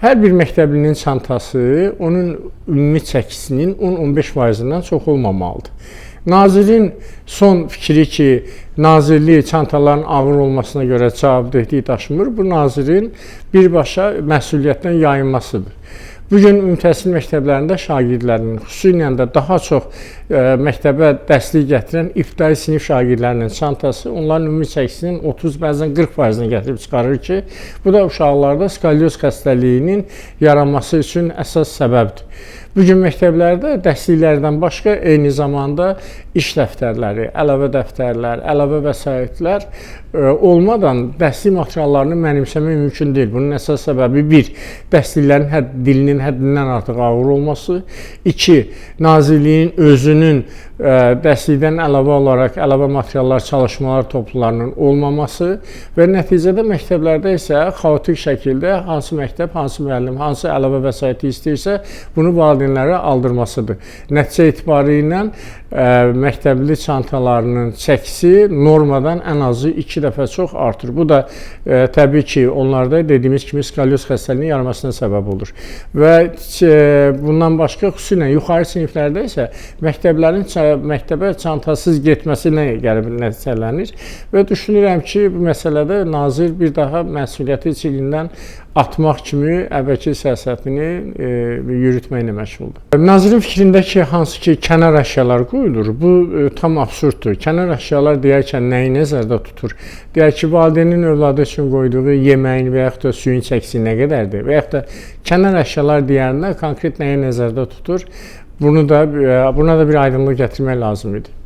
Hər bir məktəblinin çantası onun ümumi çəkisinin 10-15%-dən çox olmamalıdır. Nazirin son fikri ki, nazirlik çantaların ağır olmasına görə cavabdehlik daşımır, bu nazirin birbaşa məsuliyyətdən yayınmasıdır. Bu gün ümumi təhsil məktəblərində şagirdlərin, xüsusilə də daha çox məktəbə dərslik gətirən ibtidai sinif şagirdlərinin çantası onların ümumi çəkisinin 30, bəzən 40%-ni gətirib çıxarır ki, bu da uşaqlarda skalyoz xəstəliyinin yaranması üçün əsas səbəbdir. Bu gün məktəblərdə dərsliklərdən başqa eyni zamanda iş dəftərləri, əlavə dəftərlər, əlavə vəsaitlər olmadan dərslik materiallarını mənimsəmək mümkün deyil. Bunun əsas səbəbi bir, dərsliklərin dilinin həddindən artıq ağır olması, iki, nazirliyin özünün dərslikdən əlavə olaraq əlavə materiallar, çalışmalar toplularının olmaması və nəticədə məktəblərdə isə xaotik şəkildə hansı məktəb, hansı müəllim, hansı əlavə vəsaiti istəyirsə, bunu valideynlərə aldırmasıdır. Nəticə etibarı ilə məktəbli çantalarının çəkisi normadan ən azı 2 dəfə çox artır. Bu da təbii ki, onlarda dediyimiz kimi skalyoz xəstəliyinin yaranmasına səbəb olur. Və bundan başqa xüsusilə yuxarı siniflərdə isə məktəblərin məktəbə çantasız getməsinə gəlib nəticələnir və düşünürəm ki, bu məsələdə nazir bir daha məsuliyyəti çiynindən atmaq kimi əvvəlki siyasətini yürütməklə məşğuldur. Nazirin fikrində ki, hansı ki, kənar əşyalar qoyulur, bu tam absurddur. Kənar əşyalar deyərkən nəyi nəzərdə tutur? Deyər ki, valideynin övladı üçün qoyduğu yeməyin və yaxud da suyun çəkisi nə qədərdir? Və yaxud da kənar əşyalar deyəndə konkret nəyi nəzərdə tutur? Buna da bir aydınlıq gətirmək lazım idi.